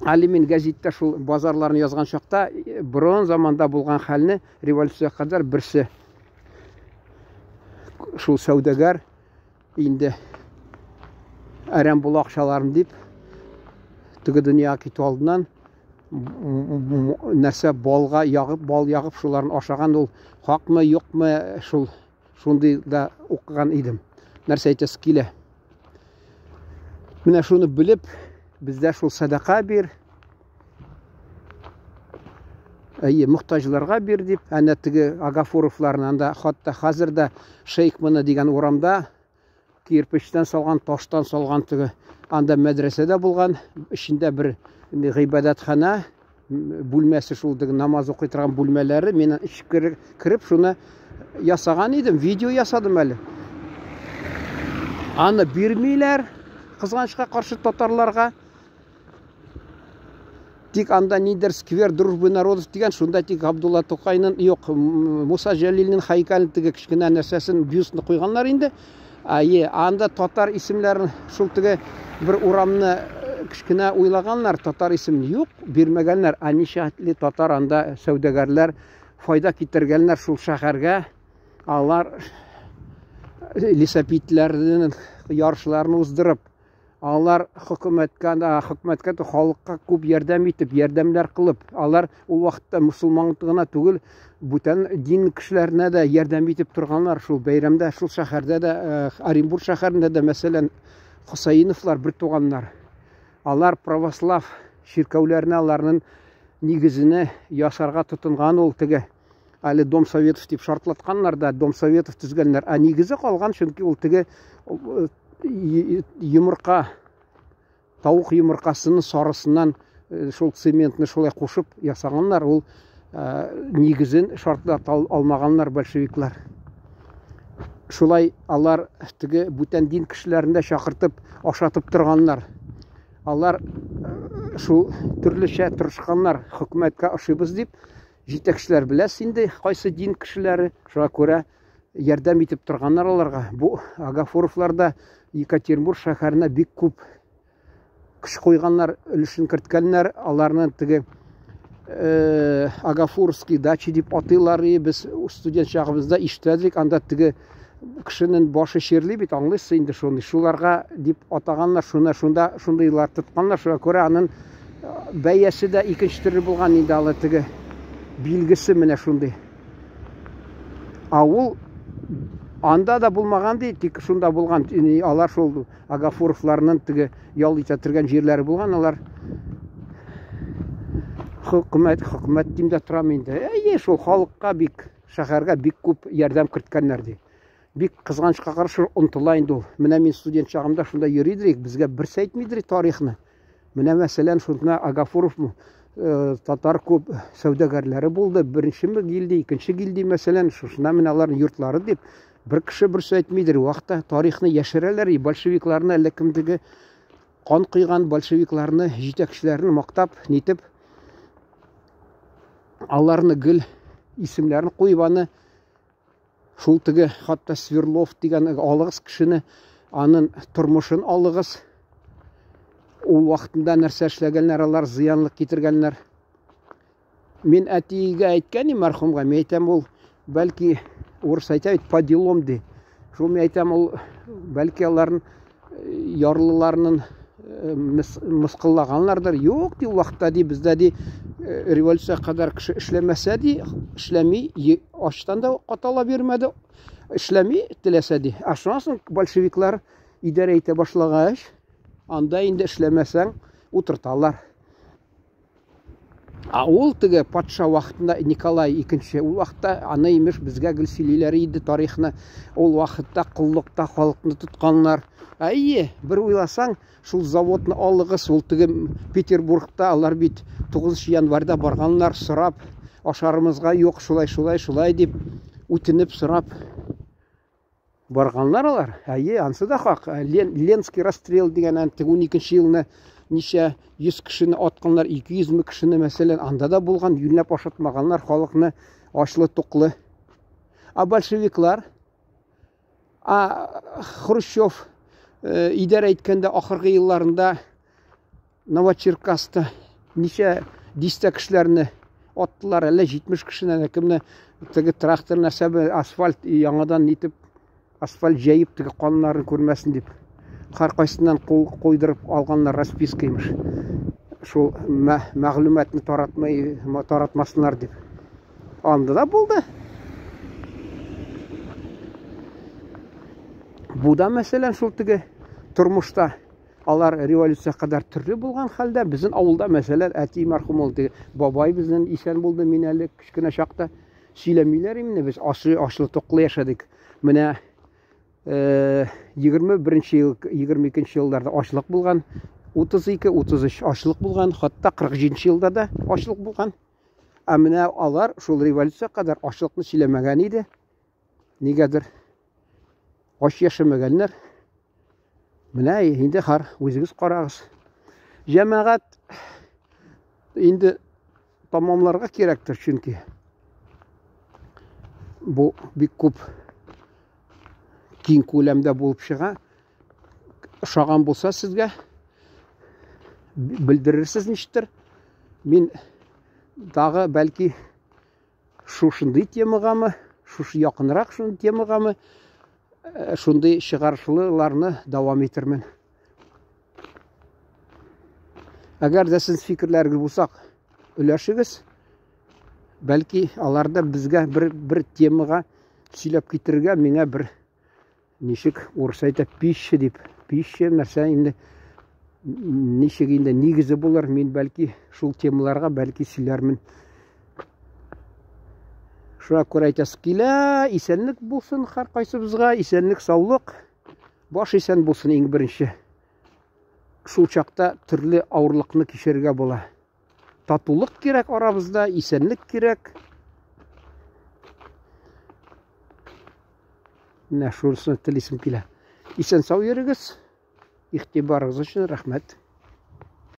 Әле мин гәзиттә шул базарларны язган чакта борын заманда булган хәлне революция кадәр берсе шул сәүдәгәр инде әрәм була акчаларым дип теге дөньяга китү алдыннан нәрсә балга ягып бал ягып шуларын ашаган ул хакмы юкмы шул Шундый да укыган идем. Нәрсә әйтәсе килә? Менә шуны белеп, бездә шул садака бир. Әйе, мохтаҗларга бир дип, әнә теге Агафуровларны анда хатта хәзер дә Шейхмана дигән урамда кирпечтән салган, таштан салган теге анда мәдрәсә дә булган, эчендә бер гыйбадәтханә бүлмәсе шул теге намаз укый торган бүлмәләре. Мин эчке кереп шуны ясаган идем, видео ясадым әле. Аны бирмиләр, кызганычка каршы татарларга. Тик анда нидер сквер дружбы народов дигән, шунда тик Габдулла Тукайның, юк, Муса Җәлилнең һәйкәлен теге кечкенә нәрсәсен, бюстны куйганнар инде. Әйе, анда татар исемнәрен шул теге бер урамны э, кечкенә уйлаганнар, татар исемен юк, бирмәгәннәр. Ә ничәтле татар анда сәүдәгәрләр файда китергәннәр шул шәһәргә. Алар лесопитләрнең ярышларын уздырып, Алар хөкүмәткә, хөкүмәткә дә халыкка күп ярдәм итеп, ярдәмнәр кылып, алар ул вакытта мусулман гына түгел, бүтән дин кешеләренә дә ярдәм итеп торганнар. Шул бәйрәмдә, шул шәһәрдә дә, э, Оренбург шәһәрендә дә, мәсәлән, Хусаиновлар бер туганнар. Алар православ чиркәүләренә аларның нигезене ясарга тотынган ул теге әле Дом Советов дип шартлатканнар да, Дом Советов төзгәннәр. Ә нигезе калган, чөнки ул теге э, йомырка, тавык йомыркасының сарысыннан э, шул цементны шулай кушып ясаганнар. Ул э, нигезен шартлата алмаганнар большевиклар. Шулай алар теге бүтән дин кешеләрен дә чакыртып ашатып торганнар. Алар шул төрлечә тырышканнар, хөкүмәткә ошыйбыз дип. Җитәкчеләр беләсез инде, кайсы дин кешеләре, шуңа күрә ярдәм итеп торганнар аларга. Бу Агафуровлар да Екатеринбург шәһәренә бик күп көч куйганнар, өлешен керткәннәр. Аларны теге э, Агафуровский дача дип атыйлар. И без студент чагыбызда ишетәдек, анда теге кешенең башы чирли бит, аңлыйсыз инде шуны. Шуларга дип атаганнар, шуны шунда шундыйлар тотканнар. Шуңа күрә аның э, бәясе дә икенче төрле булган инде алы теге билгесе менә шундый. А ул анда да булмаган ди, тик шунда булган. Алар шул Агафуровларның теге ял итә торган җирләре булган, алар хөкүмәт, хөкүмәт дим дә торам инде. Әйе, шул халыкка бик, шәһәргә бик күп ярдәм керткәннәр ди. Бик кызганычка каршы онтыла инде ул. Менә мин студент чагымда шунда йөри идек, безгә берсе әйтмидер тарихны. Менә мәсәлән, шунда Агафуров э, татар күп сәүдәгәрләре булды. Беренче гильдия, икенче гильдия, мәсәлән, шушында менә аларның йортлары дип бер кеше берсе әйтмидер. Вакытта тарихны яшерәләр, и большевикларны әллә кемдеге кан койган большевикларны, җитәкчеләрне мактап, нитеп аларны гел исемнәрен куеп аны Шул теге хатта Сверлов дигән алыгыз кешене, анын тормышын алыгыз. Ул вакытында нәрсә эшләгәннәр алар, зыянлык китергәннәр. Мин әтигә әйткән идем мәрхүмгә, мин әйтәм ул бәлки урыс әйтә бит по делам ди. Шул мин әйтәм ул бәлки аларның ярлыларның мыскыллаганнардыр. Юк ди ул вакытта ди бездә ди Революция кадәр кеше эшләмәсә ди, эшләми, ачтан да катала бирмәде, эшләми теләсә ди. Ә шуннан соң большевиклар идарә итә башлагач, анда инде эшләмәсәң утырталар. Ә ул теге патша вакытында Николай икенче, ул вакытта аны имеш безгә гел сөйлиләр иде тарихны. Ул вакытта коллыкта халыкны тотканнар. Әйе, бер уйласаң, шул заводны алыгыз, ул теге Петербургта алар бит 9 январьда барганнар сорап, ашарымызга юк, шулай, шулай, шулай дип үтенеп сорап барганнар алар. Әйе, ансы да хак. Лен, Ленский расстрел дигән теге 12 елны ничә йөз кешене атканнар, 200 мең кешене, мәсәлән, анда да булган, юньләп ашатмаганнар халыкны ачлы-туклы. А большевиклар, а Хрущев идарә иткәндә ахыргы елларында Новочеркасста ничә дистә кешеләрне аттылар, әллә 70 кешене, әллә кемне, теге трактор нәрсә асфальт яңадан нитеп, асфальт җәеп теге каннарын күрмәсен дип. Һәркайсыннан кул куйдырып алганнар расписка имеш. Шул мәгълүматны таратмый, таратмасыннар дип. Анда да булды. Бу да, мәсәлән, шул теге тормышта алар революция кадәр төрле булган хәлдә, безнең авылда, мәсәлән, әти мәрхүм ул теге бабай безнең исән булды, мин әле кечкенә чакта сөйләмиләр инде, без ачлы, ачлы токлы яшәдек. Менә 21 ел, 22 елларда ачлык булган, 32, 33 ачлык булган, хатта 47 елда да ачлык булган. Ә менә алар шул революция кадәр ачлыкны сөйләмәгән иде. Нигәдер ач яшәмәгәннәр. Менә инде хар, үзегез карагыз. Җәмәгать инде тамамларга кирәктер, чөнки бу бик күп киң күләмдә булып чыга. Ошаган булса сезгә белдерерсез ничектер. Мин тагы бәлки шушындый темагамы, шушы якынрак шундый темагамы, шундый чыгарышлыларны дәвам итермен. Әгәр дә сез фикерләрегез булсак, өләшегез. Бәлки алар да безгә бер бер темага сөйләп китерергә миңа бер ничек урыс әйтә пища дип. Пища нәрсә инде ничек инде нигезе булыр, мин бәлки шул темаларга бәлки сөйләрмен. Шуңа күрә әйтәсе килә, исәнлек булсын һәркайсыбызга, исәнлек, саулык, баш исән булсын иң беренче. Шул чакта төрле авырлыкны кичерергә була. Татулык кирәк арабызда, исәнлек кирәк. Менә шунысын телисем килә. Исән сау йөрегез. Игътибарыгыз өчен рәхмәт.